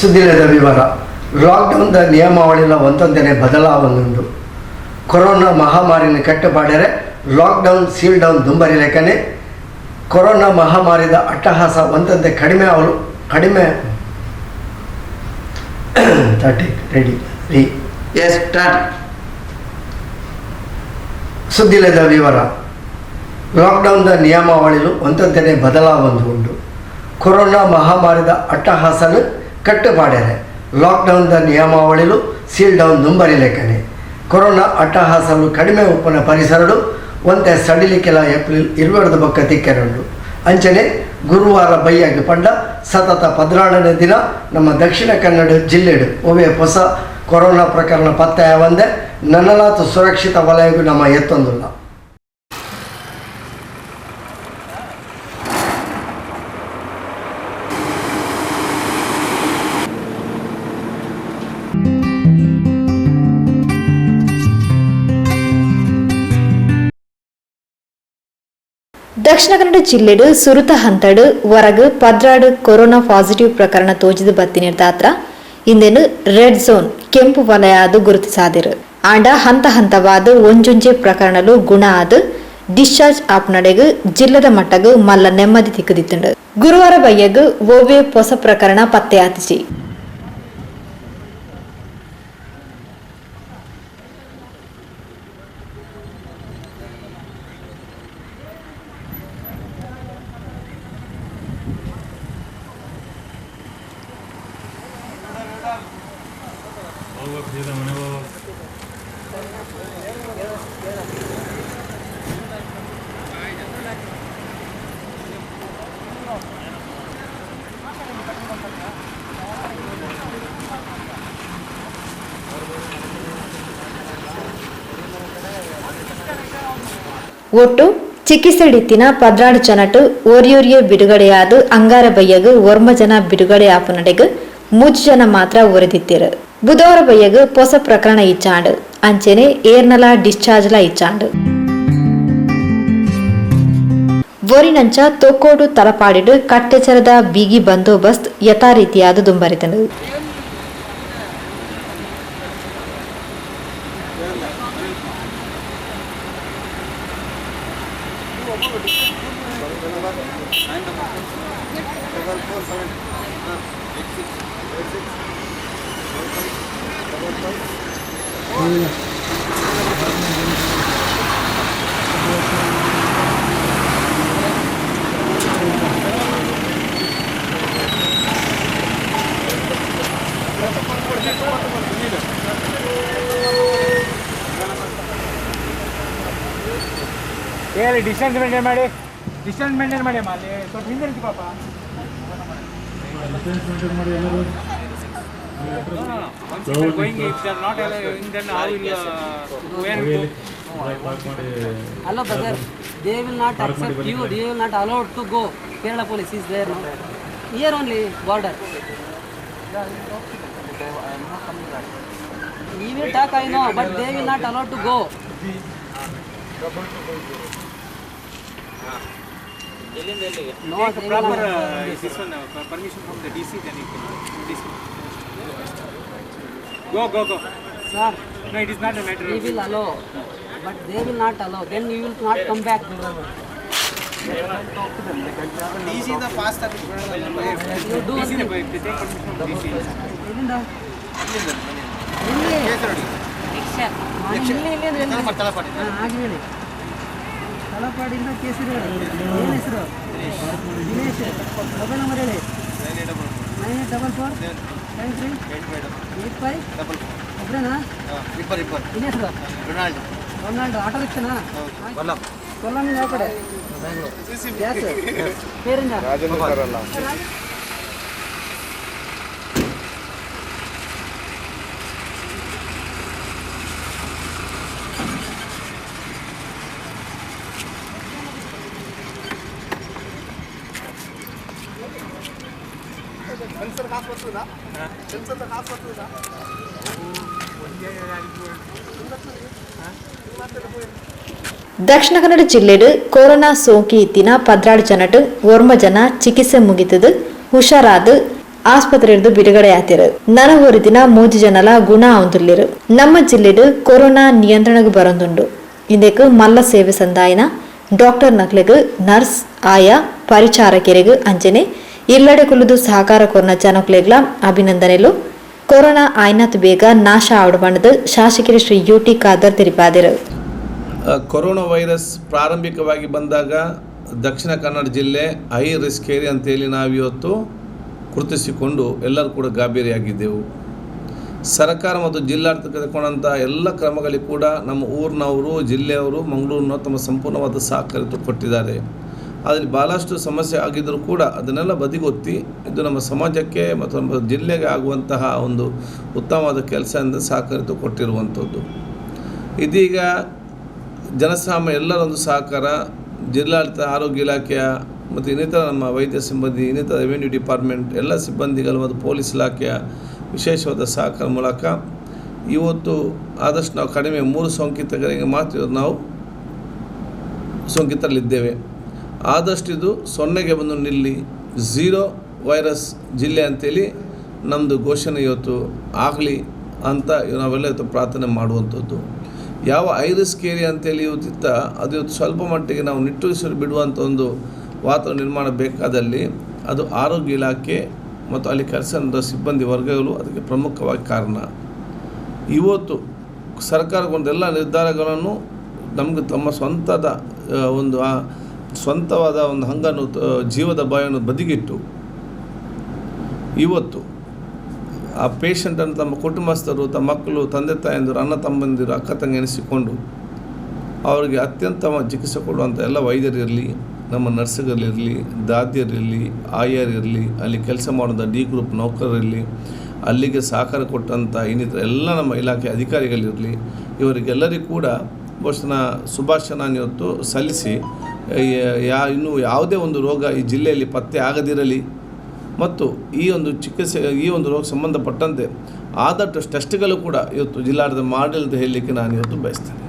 ಸುದ್ದಿಲದ ವಿವರ. ಲಾಕ್ಡೌನ್ದ ನಿಯಮಾವಳಿಲ ಒಂತೊಂದನೆ ಬದಲಾವಣೆ. ಕೊರೋನಾ ಮಹಾಮಾರಿನ ಕಟ್ಟುಪಾಡರೆ ಲಾಕ್ಡೌನ್ ಸೀಲ್ ಡೌನ್ ದುಂಬರಿ ಲೆಕ್ಕನೆ ಕೊರೋನಾ ಮಹಾಮಾರಿದ ಅಟ್ಟಹಾಸ ಒಂತೊಂತೆ ಕಡಿಮೆ ಅವಳು ಕಡಿಮೆ. 30 ರೆಡಿ ರೀ. S, start. ಸುದ್ದಿಲದ ವಿವರ. ಲಾಕ್ಡೌನ್ದ ನಿಯಮಾವಳಿಲು ಒಂತೊಂತನೆ ಬದಲಾವಣೆ ಉಂಡು. ಕೊರೋನಾ ಮಹಾಮಾರಿದ ಅಟ್ಟಹಾಸನ ಕಟ್ಟುಪಾಡ್ಯಾರೆ ಲಾಕ್ಡೌನ್ದ ನಿಯಮಾವಳಿಲು ಸೀಲ್ ಡೌನ್ ದುಂಬರಿ ಲೆಕ್ಕನೆ ಕೊರೋನಾ ಅಟ್ಟಹಾಸಲು ಕಡಿಮೆ ಉಪ್ಪುನ ಪರಿಸರಡು ಒಂತೆ ಸಡಿಲಿಕೆಲ ಏಪ್ರಿಲ್ 20 ಬೊಕ್ಕ ತಿಕ್ಕೆರುಂಡು. ಅಂಚನೆ ಗುರುವಾರ ಬಯ್ಯಾಗಿ ಪಂಡ ಸತತ 14ನೇ ದಿನ ನಮ್ಮ ದಕ್ಷಿಣ ಕನ್ನಡ ಜಿಲ್ಲೆಡು ಒವ್ವೆ ಹೊಸ ಕೊರೋನಾ ಪ್ರಕರಣ ಪತ್ತೆ ಆವಂದೆ ನನಲಾತು ಸುರಕ್ಷಿತ ವಲಯಗೂ ನಮ್ಮ ಎತ್ತೊಂದುಲ್ಲ. ದಕ್ಷಿಣ ಕನ್ನಡ ಜಿಲ್ಲೆಡು ಸುರುತ ಹಂತಡು ಹೊರಗು 12 ಕೊರೋನಾ ಪಾಸಿಟಿವ್ ಪ್ರಕರಣ ತೋಜಿದು ಬತ್ತಿನಿರ್ದಾತ್ರ ಇಂದೇನು ರೆಡ್ ಝೋನ್ ಕೆಂಪು ವಲಯ ಅದು ಗುರುತಿಸಾದಿರು. ಆಂಡ ಹಂತ ಹಂತವಾದ ಒಂಜೊಂಜೆ ಪ್ರಕರಣಲು ಗುಣ ಆದ್ ಡಿಸ್ಚಾರ್ಜ್ ಆಪ್ನಡೆಗ್ ಜಿಲ್ಲೆದ ಮಟ್ಟಗ್ ಮಲ್ಲ ನೆಮ್ಮದಿ ತಿಕ್ಕುದಿತ್ತುಂಡು. ಗುರುವಾರ ಬಯ್ಯಗ್ ಓವೇ ಹೊಸ ಪ್ರಕರಣ ಪತ್ತೆಯಾತಿಜಿ. ಒಟ್ಟು ಚಿಕಿತ್ಸೆಡಿತ್ತಿನ 12 ಜನಟ್ ಒರಿಯೊರಿಯೇ ಬಿಡುಗಡೆಯಾದ ಅಂಗಾರ ಬಯ್ಯಗ್ ಒರ್ಮ ಜನ ಬಿಡುಗಡೆ ಆಪುನಡೆಗ್ ಮೂಜಿ ಜನ ಮಾತ್ರ ಒರೆದಿತ್ತಿರು. ಬುಧವಾರ ಬಯ್ಯಗ್ ಹೊಸ ಪ್ರಕರಣ ಇಚ್ಚಾಂಡ್. ಅಂಚೆನೆ ಏರ್ನಲ ಡಿಸ್ಚಾರ್ಜ್ಲ ಇಚ್ಚಾಂಡ್. ಒರಿನಂಚ ತೊಕ್ಕೋಡು ತಲಪಾಡಿಡು ಕಟ್ಟೆಚರದ ಬಿಗಿ ಬಂದೋಬಸ್ತ್ ಯಥಾರೀತಿಯಾದ ದುಂಬರಿತನು. ಹೇಳಿ, ಡಿಸ್ಟೆನ್ಸ್ ಮೇಂಟೈನ್ ಮಾಡಿ, ಡಿಸ್ಟೆನ್ಸ್ ಮೇಂಟೈನ್ ಮಾಡಿ ಅಮ್ಮ. ಅಲ್ಲಿ ಸ್ವಲ್ಪ ಹಿಂದೆ ನಿಂತು ಪಾಪ. Going, if they are not allowing, then how will where we go? Hello brother, they will not accept you, they will not allowed to go. Kerala police is there now. Here only border. We will talk, I know, but they will not allowed to go. No, Take they will proper not. This one, permission from the DC, then you can DC. Go, go, go. Sir, No, it is not a matter we of. will allow, but they will not allow. Then you will not come back. DC the pass. You do DC, they take permission from DC. ಎಲ್ಲಿಂದ? ಎಲ್ಲಿ? ಇಲ್ಲಿ, ಇಲ್ಲಿ ಅಂದ್ರೆ ಎಲ್ಲಿ? ಹಾ, ಹಾಗೆ ಹೇಳಿ. ತಲಪಾಡಿಯಿಂದ ಕೇಸರಿ. ಏನು ಹೆಸರು? ದಿನೇಶ್. ಮೊಬೈಲ್ ನಂಬರ್ ಹೇಳಿ. 98447385. ಒಬ್ರೇನಾ? ಇಬ್ಬರು, ಇಬ್ಬರು. ನಿನ್ನ ಹೆಸರು? ರೊನಾಲ್ಡೋ. ರೊನಾಲ್ಡೋ. ಆಟೋ ರಿಕ್ಷಾನಾ? ಕೊಲ್ಲಂ. ಕೊಲ್ಲಮಿಂದ ಯಾವ ಕಡೆ? ಗ್ಯಾಸ್ പേരെന്താ? ದಕ್ಷಿಣ ಕನ್ನಡ ಜಿಲ್ಲೆಡು ಕೊರೋನಾ ಸೋಂಕಿ ಇತ್ತಿನ 12 ಜನಟ್ ಒರ್ಮ ಜನ ಚಿಕಿತ್ಸೆ ಮುಗಿತದು ಹುಷಾರಾದ ಆಸ್ಪತ್ರೆರ್ದು ಬಿಡುಗಡೆ ಆತಿರು. ನನ ಒಂದು ದಿನ 3 ಜನಲ ಗುಣ ಆವಂದುಲ್ಲೆರ್. ನಮ್ಮ ಜಿಲ್ಲೆಡ್ ಕೊರೋನಾ ನಿಯಂತ್ರಣಗ್ ಬರೊಂದುಂಡು. ಇಂದೆಕ್ ಮಲ್ಲ ಸೇವೆ ಸಂದಾಯನ ಡಾಕ್ಟರ್ ನಕ್ಲೆಗ್, ನರ್ಸ್, ಆಯಾ ಪರಿಚಾರಕೆರೆಗ್ ಅಂಚನೆ ಇಲ್ಲಡೆ ಕುಲ್ಲುದು ಸಹಕಾರ ಕೊರ್ನ ಜನಕ್ಲೆಗ್ಲ ಅಭಿನಂದನೆಲು. ಕೊರೋನಾ ಆಯ್ನಾತ್ ಬೇಗ ನಾಶ ಆವಡ್ ಪಂಡುದು ಶಾಸಕರು ಶ್ರೀ ಯು.ಟಿ. ಖಾದರ್ ತಿಳಿಪಾದೆರು. ಕೊರೋನಾ ವೈರಸ್ ಪ್ರಾರಂಭಿಕವಾಗಿ ಬಂದಾಗ ದಕ್ಷಿಣ ಕನ್ನಡ ಜಿಲ್ಲೆ ಹೈ ರಿಸ್ಕ್ ಏರಿಯಾ ಅಂತೇಳಿ ನಾವಿವತ್ತು ಗುರುತಿಸಿಕೊಂಡು ಎಲ್ಲರೂ ಕೂಡ ಗಾಬರಿಯಾಗಿದ್ದೆವು. ಸರ್ಕಾರ ಮತ್ತು ಜಿಲ್ಲಾಡಳಿತ ತೆಗೆದುಕೊಂಡಂಥ ಎಲ್ಲ ಕ್ರಮಗಳಿಗೆ ಕೂಡ ನಮ್ಮ ಊರಿನವರು, ಜಿಲ್ಲೆಯವರು, ಮಂಗಳೂರಿನವರು ತಮ್ಮ ಸಂಪೂರ್ಣವಾದ ಸಹಕಾರ ಕೊಟ್ಟಿದ್ದಾರೆ. ಅದರಲ್ಲಿ ಭಾಳಷ್ಟು ಸಮಸ್ಯೆ ಆಗಿದ್ದರೂ ಕೂಡ ಅದನ್ನೆಲ್ಲ ಬದಿಗೊತ್ತಿ ಇದು ನಮ್ಮ ಸಮಾಜಕ್ಕೆ ಮತ್ತು ನಮ್ಮ ಜಿಲ್ಲೆಗೆ ಆಗುವಂತಹ ಒಂದು ಉತ್ತಮವಾದ ಕೆಲಸ ಎಂದು ಸಹಕಾರ ಕೊಟ್ಟಿರುವಂಥದ್ದು. ಇದೀಗ ಜನಸಾಮಾನ್ಯ ಎಲ್ಲರೊಂದು ಸಹಕಾರ, ಜಿಲ್ಲಾಡಳಿತ, ಆರೋಗ್ಯ ಇಲಾಖೆಯ ಮತ್ತು ಇನ್ನಿತರ ನಮ್ಮ ವೈದ್ಯ ಸಿಬ್ಬಂದಿ, ಇನ್ನಿತರ ರೆವೆನ್ಯೂ ಡಿಪಾರ್ಟ್ಮೆಂಟ್ ಎಲ್ಲ ಸಿಬ್ಬಂದಿಗಳು ಮತ್ತು ಪೊಲೀಸ್ ಇಲಾಖೆಯ ವಿಶೇಷವಾದ ಸಹಕಾರ ಮೂಲಕ ಇವತ್ತು ಆದಷ್ಟು ನಾವು ಕಡಿಮೆ 3 ಸೋಂಕಿತರಿಗೆ ಮಾತ್ರ ನಾವು ಸೋಂಕಿತರಲ್ಲಿದ್ದೇವೆ. ಆದಷ್ಟು ಇದು 0ಗೆ ಬಂದು ನಿಲ್ಲಿ, 0 ವೈರಸ್ ಜಿಲ್ಲೆ ಅಂತೇಳಿ ನಮ್ಮದು ಘೋಷಣೆ ಇವತ್ತು ಆಗಲಿ ಅಂತ ನಾವೆಲ್ಲ ಇವತ್ತು ಪ್ರಾರ್ಥನೆ ಮಾಡುವಂಥದ್ದು. ಯಾವ ಹೈ ರಿಸ್ಕ್ ಏರಿಯಾ ಅಂತೇಳಿ ಇವತ್ತಿತ್ತ ಅದು ಇವತ್ತು ಸ್ವಲ್ಪ ಮಟ್ಟಿಗೆ ನಾವು ನಿಟ್ಟುಸಿರು ಬಿಡುವಂಥ ಒಂದು ವಾತಾವರಣ ನಿರ್ಮಾಣ ಬೇಕಾದಲ್ಲಿ ಅದು ಆರೋಗ್ಯ ಇಲಾಖೆ ಮತ್ತು ಅಲ್ಲಿ ಕೆಲಸ ನಡೆದ ಸಿಬ್ಬಂದಿ ವರ್ಗಗಳು ಅದಕ್ಕೆ ಪ್ರಮುಖವಾಗಿ ಕಾರಣ. ಇವತ್ತು ಸರ್ಕಾರಕ್ಕೊಂದೆಲ್ಲ ನಿರ್ಧಾರಗಳನ್ನು ನಮಗೆ ತಮ್ಮ ಸ್ವಂತದ ಒಂದು ಸ್ವಂತವಾದ ಒಂದು ಹಂಗನ್ನು ಜೀವದ ಭಯವನ್ನು ಬದಿಗಿಟ್ಟು ಇವತ್ತು ಆ ಪೇಷಂಟನ್ನು ತಮ್ಮ ಕುಟುಂಬಸ್ಥರು, ತಮ್ಮ ಮಕ್ಕಳು, ತಂದೆ ತಾಯಂದಿರು, ಅಣ್ಣ ತಮ್ಮಂದಿರು, ಅಕ್ಕ ತಂಗಿ ಎನಿಸಿಕೊಂಡು ಅವರಿಗೆ ಅತ್ಯಂತ ಚಿಕಿತ್ಸೆ ಕೊಡುವಂಥ ಎಲ್ಲ ವೈದ್ಯರಿರಲಿ, ನಮ್ಮ ನರ್ಸ್ಗಳಿರಲಿ, ದಾದಿಯರಿರಲಿ, ಆಯರಿರಲಿ, ಅಲ್ಲಿ ಕೆಲಸ ಮಾಡುವಂಥ ಡಿ ಗ್ರೂಪ್ ನೌಕರರಿರಲಿ, ಅಲ್ಲಿಗೆ ಸಹಕಾರ ಕೊಟ್ಟಂಥ ಇನ್ನಿತರ ಎಲ್ಲ ನಮ್ಮ ಇಲಾಖೆ ಅಧಿಕಾರಿಗಳಿರಲಿ, ಇವರಿಗೆಲ್ಲರಿಗೂ ಕೂಡ ಬಹುಶಃ ಶುಭಾಶಯ ಇವತ್ತು ಸಲ್ಲಿಸಿ ಇನ್ನೂ ಯಾವುದೇ ಒಂದು ರೋಗ ಈ ಜಿಲ್ಲೆಯಲ್ಲಿ ಪತ್ತೆ ಆಗದಿರಲಿ ಮತ್ತು ಈ ಒಂದು ಚಿಕಿತ್ಸೆ, ಈ ಒಂದು ರೋಗ ಸಂಬಂಧಪಟ್ಟಂತೆ ಆದಷ್ಟು ಟೆಸ್ಟ್ಗಳು ಕೂಡ ಇವತ್ತು ಜಿಲ್ಲಾಡಳಿತ ಮಾಡಲಿ ಅಂತ ಹೇಳಲಿಕ್ಕೆ ನಾನು ಇವತ್ತು ಬಯಸ್ತೇನೆ.